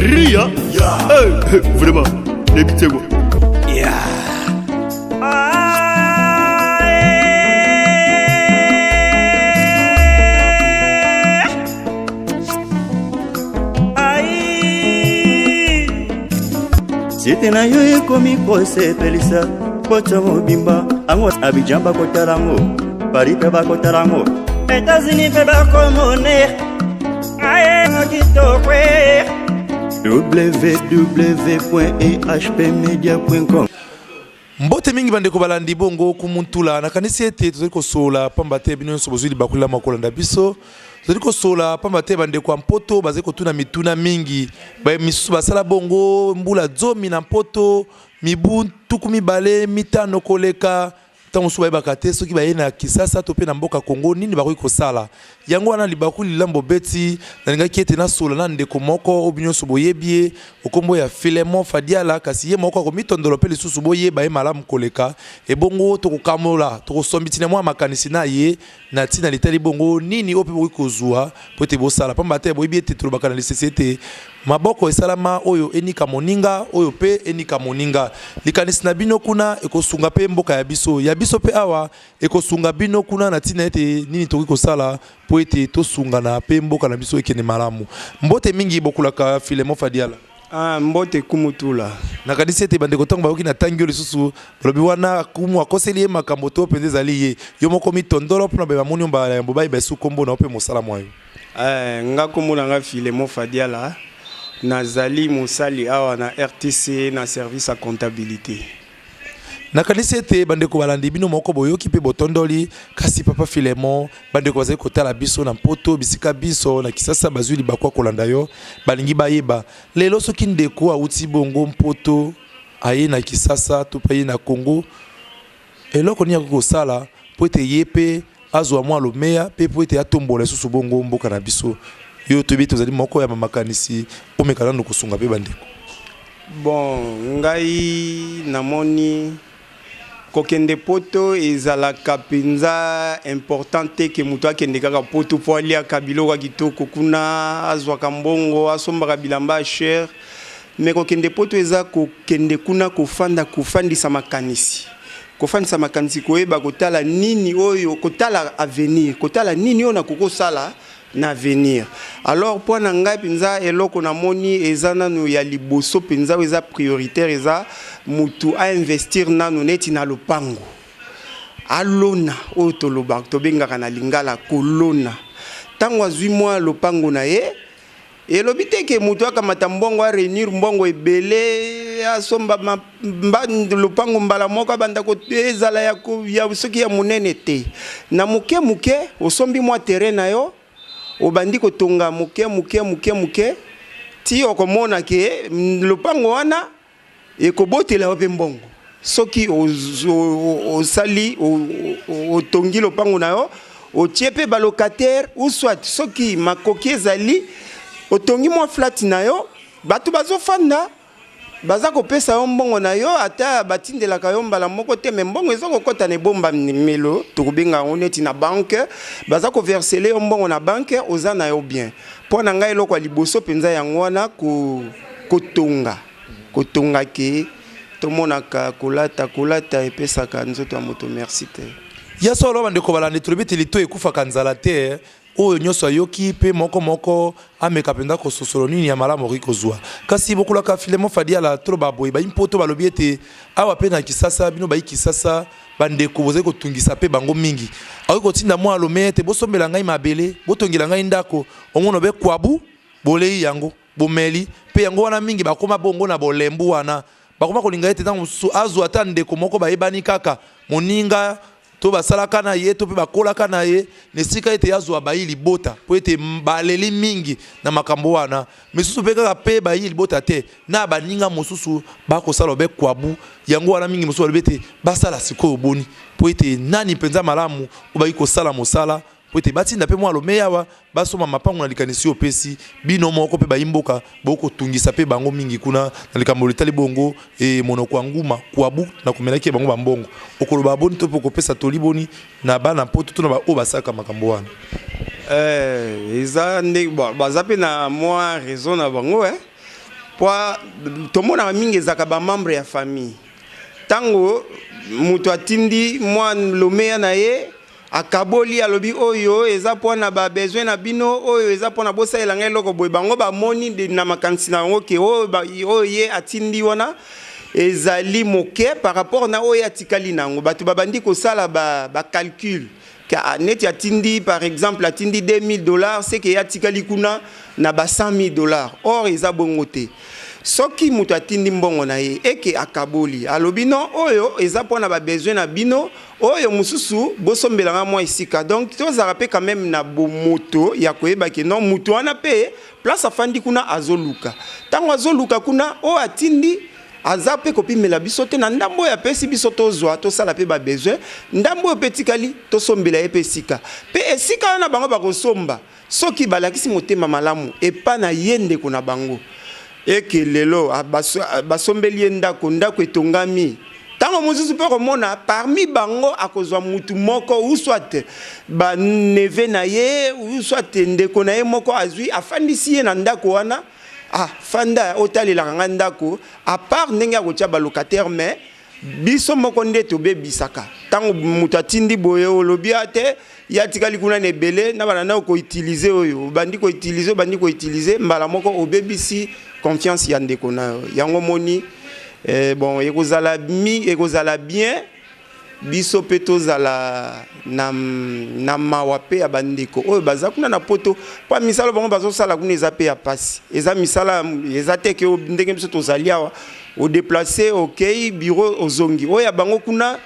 Ria. Hey, vraiment, nayebi te kwa. Site na yo ekomi kosepelisa poto mobimba ango Abidjan bakotala yango Paris mpe bakotala yango Etats-Unis mpe bakomone aye kitoko www.ehpmedia.com. Mbote mingi bandeko balandi bongo kumuntula. Nakanisi ete tozali kosolola pamba te bino nyonso bozwi libaku lilamu ya kolanda biso. Tozali kosolola pamba te bandeko ya mpoto bazali kotuna mituna mingi. Ba misusu basala bongo mbula zomi na mpoto, mibu 25 koleka. Ntango mosusu bayebaka te soki bayei na Kisasa to mpe na mboka Congo nini bakoki kosala. Yango wana libaku lilamu bobeti, nalingaki ete nasolola na ndeko moko oyo bino nyonso boyebi ye, nkombo ya Philemon Fadiala, kasi ye moko akomitondolo mpe lisusu boyeba ye malamu koleka. Ebongo tokokamola, tokosombitina mwa makanisi na ye na ntina litali bongo nini oyo mpe bokoki kozua mpo ete bosala. Mpamba te boyebi ete tolobaka na lisese ete maboko esalama oyo enika moninga, oyo mpe enika moninga. Likanisi na bino kuna ekosunga mpe mboka ya biso, ya biso mpe awa ekosunga bino kuna na ntina ete nini tokoki kosala mpo ete tosungana mpe mboka na biso ekende malamu. Mbote mingi bokulaka Philemon Fadiala. Ah, mbote Kumu Tula. Nakanisi ete bandeko ntango bayoki natangi yo lisusu balobi wana Kumu akoseli ye makambo to mpenza ezali ye. Yo moko mitondolo mpo na baye bamoni yo mbala ya yambo bayeba esu nkombo na yo mpe mosala mwa yo. Eh, nga nkombo na nga Philemon Fadiala, nazali mosali awa na RTC na service ya comptabilite. Nakanisi ete bandeko balandi bino moko boyoki mpe botondoli, kasi papa Philemon, bandeko bazali kotala biso na mpoto bisika binso na Kisasa bazwi libaku ya kolanda yo, balingi bayeba lelo soki ndeko awuti bongo mpoto aye na Kisasa to mpe aye na Congo, eloko nini akoki kosala mpo ete ye mpe azwa mwa lomeya mpe mpo ete atombola lisusu bongo mboka na biso. Yo toyebi ete ozali moko ya makanisi, omeka nanu kosunga mpe bandeko. Bon ngai namoni kokende poto ezalaka penza important te ke moto akende kaka poto po aliaka biloko ya kitoko kuna, azwaka mbongo, asombaka bilamba ya cher. Mais kokende poto eza kokende kuna kofanda, kofandisa makanisi. Kofandisa makanisi, koyeba kotala nini oyo, kotala avenir, kotala nini oyo nakoki kosala na avenir. Alors mpo na ngai mpenza eloko namoni eza nanu ya liboso mpenza oyo eza prioritaire eza mutu a investir nanu neti na lopango. Alona oyo tolobaka, tobengaka na lingala kolona. Tango azwi mwa lopango na ye, Elobi te ke mutu akamata mbongo a reunir mbongo ebele asomba mba lopango mbala moko abanda ko ezala ya, ya soki ya munene te. Na moke moke osombi mwa terrain na yo obandi kotonga moke moke moke moke ti okomona ke lopango wana Ekobotela yo pe mbongo soki osali otongi lopango na yo otie pe ba locataire ou soit soki makoki ezali otongi mwa flat na yo bato bazofanda baza kopesa yo mbongo na yo ata batindelaka yo mbala moko te me mbongo eza kokɔta na ebombamelo tokobenga yango neti na banke baza koversele yo mbongo na banke oza na yo bien mpo na ngai eloko ya liboso mpenza yango wana kotonga kotonga ke tomonaka kolata kolata epesaka nzoto ya moto merci te. Ya solo bandeko balandi tolobi ete litoyi ekufaka nzala te oyo nyoso ayoki pe moko moko ameka penza kososolo nini ya malamu akoki kozua kasi bokulaka Philemon Fadiala toloba boye bayi mpoto balobi ete awa pe na Kisasa bino bayi Kisasa bandeko bozali kotungisa pe bango mingi akoki kotinda mwa lome ete bosombela ngai mabele botongela ngai ndako omona be kwabu boleyi yango Bomeli, mpe yango wana mingi bakoma bongo na bolembu wana. Bakoma kolinga ete ntango mosusu azwa ata ndeko moko bayebani kaka, moninga to basalaka na ye to mpe bakolaka na ye, na esika ete azwa bayi libota, mpo ete baleli mingi na makambo wana. Misusu mpe kaka mpe bayi libota te, na baninga mosusu bakosala obe kwabu. Yango wana mingi mosusu balobi ete basala sikoyo boni, mpo ete nani mpenza malamu oyo bakoki kosala mosala Mpo ete batinda mpe mwa lomeya awa, basomba mapango na likanisi oyo opesi. Bino moko mpe bayi mboka bokotungisa mpe bango mingi kuna na likambo litali bongo e monoko ya nguma, kuabu, na komelaki bango ba mbongo. Okoloba boni to mpe okopesa toli boni na bana mpoto to na ba oyo basalaka makambo wana? Eh, eza nde bon, baza mpe na mwa raison na bango eh. Po tomonaka mingi ezalaka bamembre ya famille. Ntango moto atindi mwa lomeya na ye, akaboli, alobi oyo eza mpona babesoin na bino, oyo eza mpona bosalela ngai eloko boye. Bango bamoni na makanisi na yango ke oyo ye atindi wana ezali moke par rapport na oyo atikali na yango. Bato babandi kosala bacalcul ba neti atindi, par exemple, atindi 2000 $, c'est que ye atikali kuna na ba 100 000 $. Or eza bongo te. Soki moto atindi mbongo na ye, eke akaboli, alobi non, oyo eza mpona babesoin na bino, oyo mosusu bosombelanga mwa esika. Donc tozala mpe quand même na bomoto ya koyeba ke non, moto wana mpe place afandi kuna azoluka. Ntango azoluka kuna, oyo atindi aza mpe kopimela biso te. Na ndambo oyo apesi biso, tozwa, tosala mpe babesoin. Ndambo oyo mpe etikali, tosombela ye mpe esika. Mpe esika wana bango bakosomba, soki balakisi motema malamu epa na ye ndeko na bango, eke lelo basombeli ye ndako, ndako etongami. Ntango mosusu mpe komona parmi bango akozwa mutu moko, ou soit baneveu na ye, ou soit ndeko na ye moko, azwi, afandisi ye na ndako wana. Ah, fanda, otalelaka ngai ndako. À part ndenge akotia balocataire, mais biso moko nde tobebisaka. Ntango moto atindi boye, olobi a te, ye atikali kuna na ebele na bana na koutiliser oyo, obandi koutiliser, obandi koutiliser, mbala moko obebisi confiance ya ndeko na yo. Yango moni bon, ekozala bien biso mpe tozala na mawa mpe ya bandeko oyo baza kuna na Poto, mpo misala bango bazosala kuna eza mpe ya pasi. Eza misala eza te ke ndenge biso tozali awa, odéplacer, okei bureau, ozongi. Oyo ya bango kuna,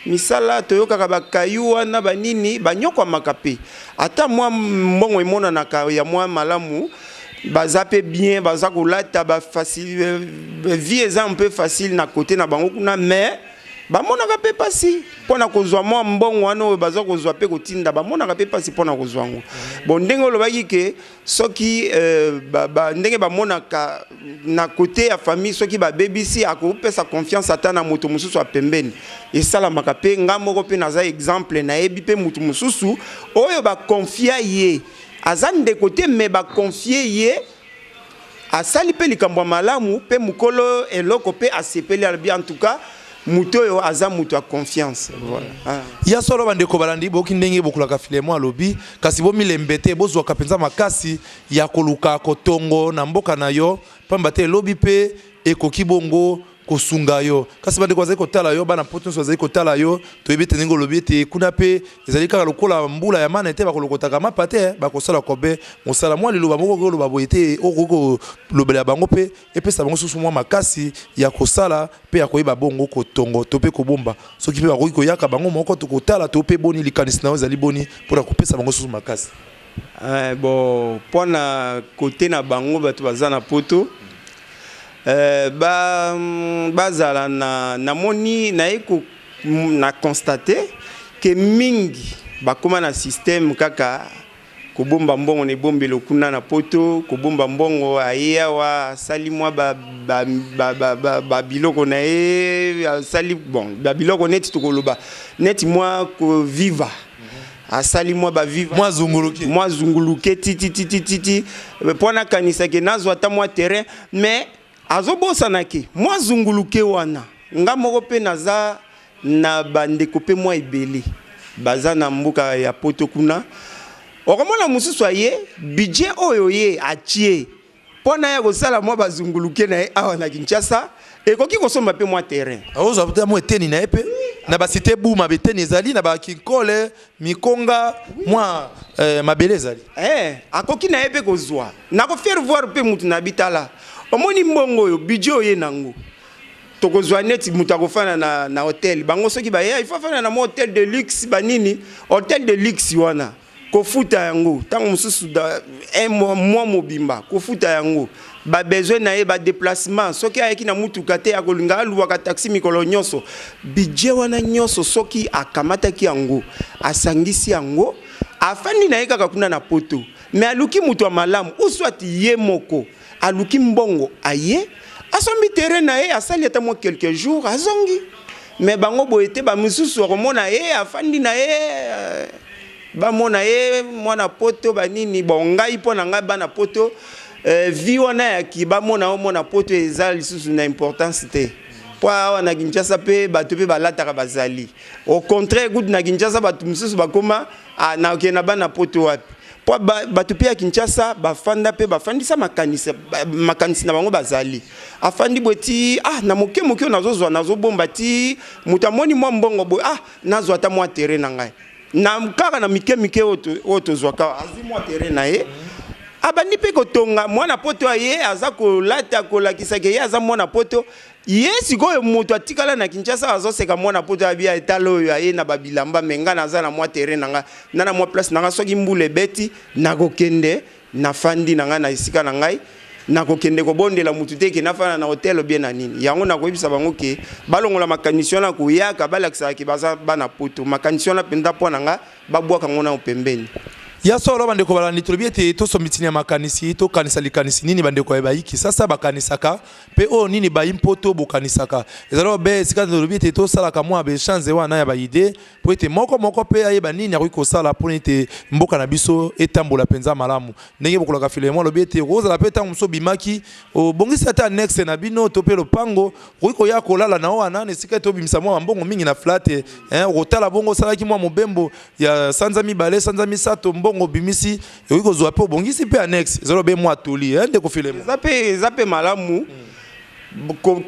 misala toyokaka bakayu wana banini banyokwamaka mpe. Ata mwa mbongo emonanaka ya mwa malamu, baza mpe bien, baza kolata bafacile, vie eza un peu facile na côté na bango kuna, mais bamonaka mpe mpasi mpona kozwa mwa mbongo wana oyo baza kozwa mpe kotinda. Bamonaka mpe mpasi mpona kozwa yango. Bon, ndenge olobaki ke soki ndenge bamonaka na côté ya famille, soki babebisi, akopesa confiance ata na moto mosusu ya pembeni. Esalamaka mpe. Nga moko mpe naza exemple. Nayebi mpe motu mosusu oyo baconfier ye, aza ndeko te, mais baconfier ye, asali mpe likambo ya malamu mpe mokolo eloko mpe asepeli, alobi en tout cas moto oyo aza moto ya confiance. Voilà. Ah. Ya solo, bandeko balandi, boyoki ndenge bokulaka Filemo alobi. Kasi bomilembe te, bozwaka mpenza makasi ya koluka kotongo na mboka na yo, pamba te elobi mpe ekoki bongo kosunga yo. Kasi bandeko bazali kotala yo, bana Poto nyonso bazali kotala yo, toyebi ete ndenge olobi ete kuna mpe ezali kaka lokola mbula ya mana te, bakolokotaka mapa te, bakosala kobe mosala. Mwa liloba moko okoki koloba boye te, okoki kolobela bango mpe epesa bango susu mwa makasi ya kosala mpe ya koyeba bongo kotongo to mpe kobomba, soki mpe bakoki koyaka bango moko tokotala to mpe boni. Likanisi na yo ezali boni mpona kopesa bango susu makasi? Bon, mpona côté na bango bato baza na Poto, bazala na namoni naye ko na constate ke mingi bakóma na système kaka kobomba mbongo na ebombelo kuna na Poto. Kobomba mbongo, aye awa, asali mwa babiloko na ye, asali bon babiloko neti tokoloba neti mwa koviva, asali mwa baviva. Mwa zunguluki. Mwa zunguluke tititititi, mpo nakanisaki nazwa ata mwa terrain, mais azobosana ke mwa zunguluke wana. Nga moko mpe naza na bandeko mpe mwa ebele baza na mboka ya Poto kuna. Okomona mosusu aye, budget oyo ye atie mpo na ya kosala mwa bazunguluke na ye awa na Kinshasa ekoki kosomba mpe mwa terrain. Aozwa te mwa eteni na ye mpe na basite Buma, beteni ezali na bakinkole, mikonga, mwa mabele ezali. Akoki na ye mpe kozwa. Nakofaire voir mpe mutu na bitala, omoni mbongo oyo, budget oye nango, tokozwa neti moto akofanda na hotel. Bango soki baye, il faut afanda na mwa hôtel de luxe, banini, hôtel de luxe wana kofuta yango ntango mosusu un mois, mois mobimba kofuta yango, babesoin na ye, badéplacement, soki ayaki na mutuka te, akolinga aluwaka taxi mikolo nyonso. Budget wana nyonso, soki akamataki yango, asangisi yango, afandi na ye kaka kuna na Poto, mais aluki moto ya malamu, ou soit ye moko aluki mbongo, aye, asombi terrain na ye, asali ata mwa quelques jours, azongi. Mais bango boye te. Bamisusu akomona ye afandi na ye, bamona ye mwana Poto banini. Bon, ngai mpo na ngai, bana Poto Vie wana ya ki bamona omona poto eza lisusu na importance te, po awa na Kinshasa mpe bato mpe balataka bazali. Au contraire kutu, na Kinshasa bato mosusu bakoma nakokende na bana poto wapi? Po bato mpe ya Kinshasa bafanda mpe bafandisa makanisi, makanisi na bango bazali. Afandi boye ti na moke moke oyo nazozwa, nazobomba, ti moto amoni mwa mbongo boye, nazwa ata mwa terrain na ngai na kaka na mike mike oyo tozwaka. Azwi mwa terrain na ye, abandi mpe kotonga. Mwana poto aye, aza kolata, kolakisaka ye aza mwana poto. Ye sikoyo moto atikala na Kinshasa azoseka mwana poto, abia etala oyo aye na babilamba. Me nga naza na mwa terrain na nga, na mwa place na nga. Soki mbula ebeti, nakokende, nafandi na ngai na esika na ngai, nakokende kobondela mutu te ke nafanda na hotel bien na nini. Yango nakoyebisa bango ke balongola makanisi wana, koyaka balakisaka ke baza bana poto. Makanisi wana mpenza, mpo na nga, babwaka yango nao pembeni. Ya solo, bandeko balandi, tolobi ete tosombi ntina ya makanisi. Tokanisa likanisi nini bandeko ya bayiki sasa bakanisaka, mpe oyo nini bayi mpoto bokanisaka. Ezali obe esika tolobi ete tosalaka mwa baéchange wana ya baidées, mpo ete moko moko mpe ayeba nini akoki kosala mpona ete mboka na biso etambola mpenza malamu. Ndenge bokolaka Filemo alobi ete okozala mpe ntango mosusu obimaki, obongisi ata annexe na bino to mpe lopango, okoki koya kolala na wana na esika ete obimisa mwa bambongo mingi na flat. Okotala bongo, osalaki mwa mobembo ya sanza 2, sanza 3, mbongo obimisi ekoki kozwa mpe obongisi mpe annexe. Ezali obe mwa toli, ndeko Filemo. Eza mpe malamu.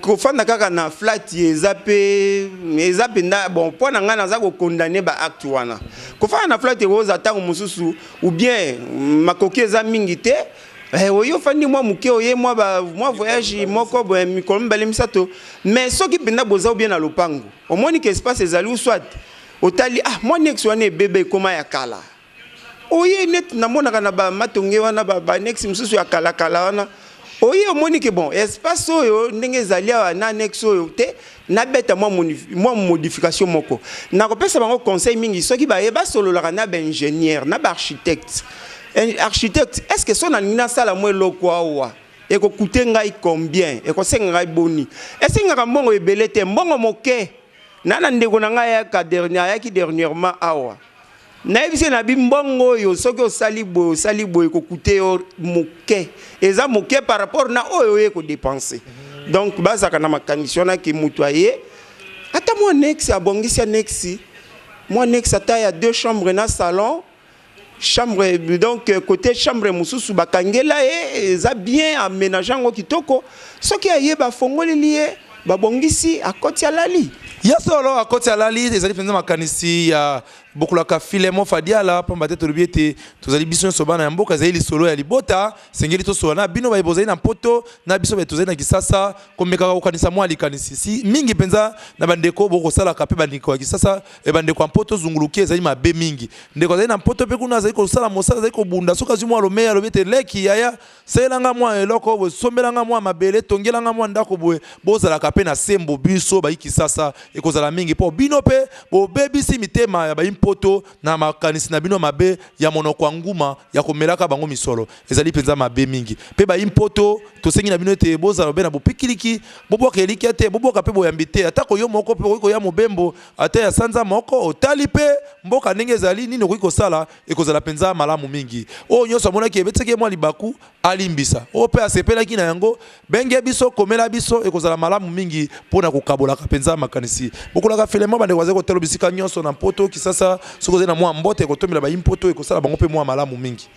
Kofanda kaka na flat eza mpe, eza mpenza bon. Mpo na ngai, naza kocondamner baacte wana. Kofanda na flat ekoza ntango mosusu ou bien makoki eza mingi te. Oye, ofandi mwa moke, oye mwa voyage moko boye, mikolo 2, 3. Mais soki mpenza boza ou bien na lopango, omoni ke espace ezali, ou soit otali, mwa annexe wana ebeba, ekóma ya kala, oye neti namonaka na bamatonge wana, baannexe mosusu ya kalakala wana, oye omoni ke bon, espace oyo ndenge ezali awa na annexe oyo te, nabeta mwa modification moko. Nakopesa bango conseil mingi, soki baye, basololaka na baingénieur, na baarchitecte. Architecte, est ce que so nalingi nasala mwa eloko awa, ekokute ngai combien? Ekosenga ngai boni? Esengaka mbongo ebele te, mbongo moke. Na ndeko na ngai ayaka dernier, ayaki dernièrement awa, nayebisi na bi mbongo oyo, soki osali boye, osali boye, ekokute yo moke, eza moke par rapport na oyo oye kodépenser. Donc bazalaka na makanisi wana ke moto aye, ata mwa annexe, abongisi annexe, mwa annexe ata ya deux chambres na salon, chambre, donc côté chambre mosusu bakangela ye, eza bien aménage yango kitoko. Soki aye, bafongoleli ye, babongisi, akoti, alali. Ya solo, akoti, alali. Ezali mpenza makanisi ya bokulaka Filemo Fadiala, pamba te tolobi ete tozali biso nyonso bana ya mboka. Ezali lisolo ya libota, sengeli tosola na bino baye bozali na Mpoto, na biso baye tozali na Kisasa, komekaka kokanisa mwa likanisi si mingi mpenza na bandeko bokosalaka mpe bandeko ya Kisasa e bandeko ya Mpoto zunguluki. Ezali mabe mingi. Ndeko azali na Mpoto mpe kuna azali kosala mosala, azali kobunda, soki azwi mwa lomeya, alobi ete leki, yaya, salelanga mwa eloko boye, sombelanga mwa mabele, tongelanga mwa ndako boye. Bozalaka mpe na sembo. Biso bayi Kisasa ekozala mingi, mpo bino mpe bobebisi mitema ya bayi Mpoto na makanisi na bino mabe ya monoko ya nguma ya komelaka bango misolo. Ezali mpenza mabe mingi. Mpe bayi Mpoto, tosengi na bino ete bozala be na bopikiliki, bobwaka elikya te, bobwaka mpe boyambi te. Atako yo moko mpe okoki koya mobembo ata ya sanza moko, otali mpe mboka ndenge ezali, nini okoki kosala, ekozala mpenza malamu mingi. Oyo nyonso amonaki ebetisaki ye mwa libaku, alimbisa. Oyo mpe asepelaki na yango, benge biso, komela biso, ekozala malamu mingi mpona kokabolaka mpenza makanisi. Bokolaka Filemo, bandeko bazali kotala bisika nyonso na Mpoto, Kisasa, soki ozali na mwa mbote ekotombela bayi Mpoto, ekosala bango mpe mwa malamu mingi.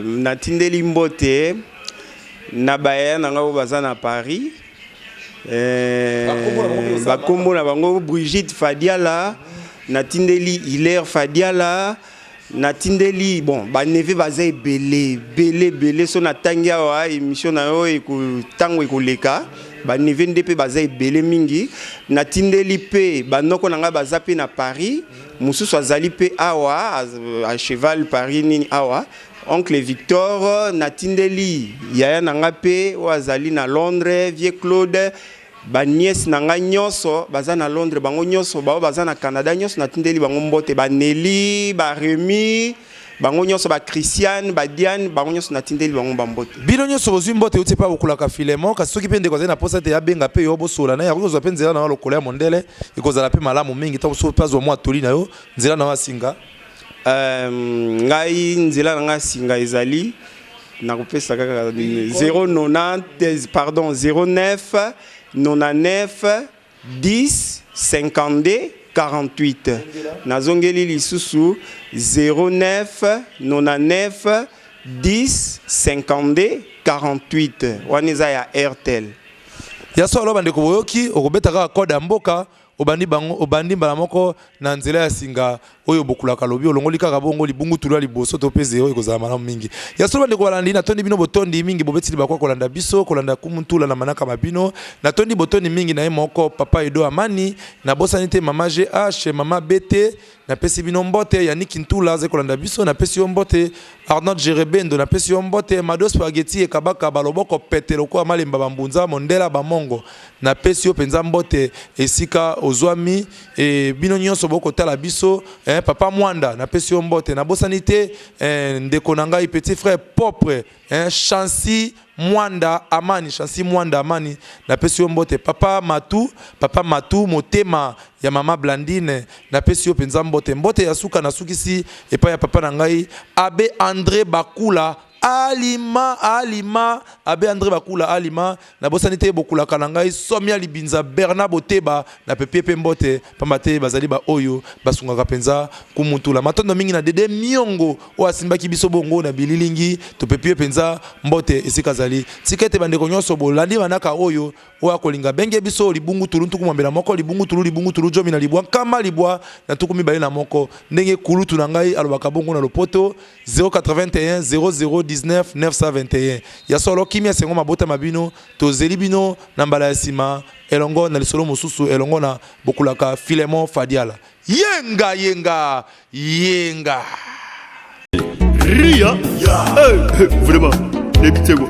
Natindeli mbote na bayaya na ngai oyo baza na Paris. Bakombo na bango Brigitte Fadiala, natindeli Hilaire Fadiala, natindeli, bon, baneveux baza ebele ebele ebele. So natangi awa, émission na yo ntango ekoleka. Baneveux nde mpe baza ebele mingi. Natindeli mpe banoko na ngai baza mpe na Paris, mosusu azali mpe awa à cheval Paris nini awa, oncle Victor. Natindeli yaya na ngai mpe oyo azali na Londres, vieux Claude. Banièces na ngai nyonso baza na Londres, bango nyonso, bao baza na Canada nyonso, natindeli bango mbote. Baneli, Baremi, bango nyonso, baChristiane, baDiane, bango nyonso, natindeli bango bambote. Bino nyonso bozwi mbote euti epa bokulaka Filemo. Kasi soki mpe ndeko azali na posa te abenga mpe yo bosola na ye, akoki kozwa mpe nzela na yo lokolo ya mondele, ekozala mpe malamu mingi. Ntango soki mpe azwa mwa toli na yo, nzela na yo asinga. Ngai nzela na ngai singa ezali Nakopesa kaka 090, pardon, 09 99 10 52 48. Nazongeli lisusu: 09 99 10 52 48. Wana eza ya Airtel. Ya solo, bandeko, boyoki, okobeta kaka code ya mboka, obandi bango, obandi mbala moko na nzela ya singa oyo bokulaka lobi, olongoli kaka bongo libungutulu ya liboso to mpe zero, ekozala malamu mingi. Ya solo, bandeko balandi, natondi bino botondi mingi, bobetili bakwa kolanda biso, kolanda Kumuntula na manaka mabino. Natondi botondi mingi na ye moko papa Edo Amani, nabosani te mama GH, mama BT, napesi bino mbote. Yaniki Ntula azali kolanda biso, napesi yo mbote. Arnold Jerebendo, napesi yo mbote. Mado Spaghetti ekabaka baloboko pete lokola malemba bambunza mondela bamongo, napesi yo mpenza mbote esika ozwami. Bino nyonso bokotala biso, papa Mwanda, napesi yo mbote. Nabosani te ndeko na ngai, petit frère propre, Chancy Mwanda Amani, Chancy Mwanda Amani, napesi yo mbote. Papa Matu, papa Matu, motema ya mama Blandine, napesi yo mpenza mbote. Mbote ya suka nasukisi epai ya papa na ngai abbé André Bakula Alima, Alima, abbé André Bakula Alima. Nabosani te bokulaka na ngai Somia Libinza, Bernard Boteba, na pepie mpe mbote, pamba te bazali baoyo basungaka mpenza Kumutula. Matondo mingi na Dede Miongo oyo asimbaki biso bongo na bililingi, topepie mpenza mbote esika azali. Tika ete bandeko nyonso bolandi manaka oyo, oyo akolinga benge biso libungu tulu 21 libungu tulu 19 921, ndenge kulutu na ngai alobaka bongo na lopoto, 081 0019 921. Ya solo, kimia esengo mabota mabino. Tozeli bino na mbala ya nsima elongo na lisolo mosusu, elongo na bokulaka Filemon Fadiala. Yenga, yenga, yenga. Ria. Hey, vraiment, nayebi te quoi.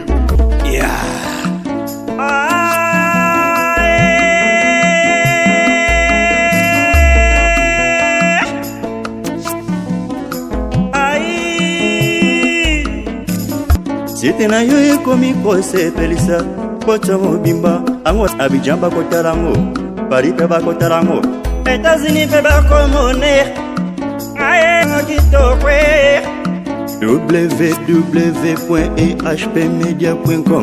Ai, site na yo ekomi kosepelisa poto mobimba. Ango Abidjan bakotala yango, Paris mpe bakotala yango, États-Unis mpe bakomone aye kitoko. www.ehpmedia.com.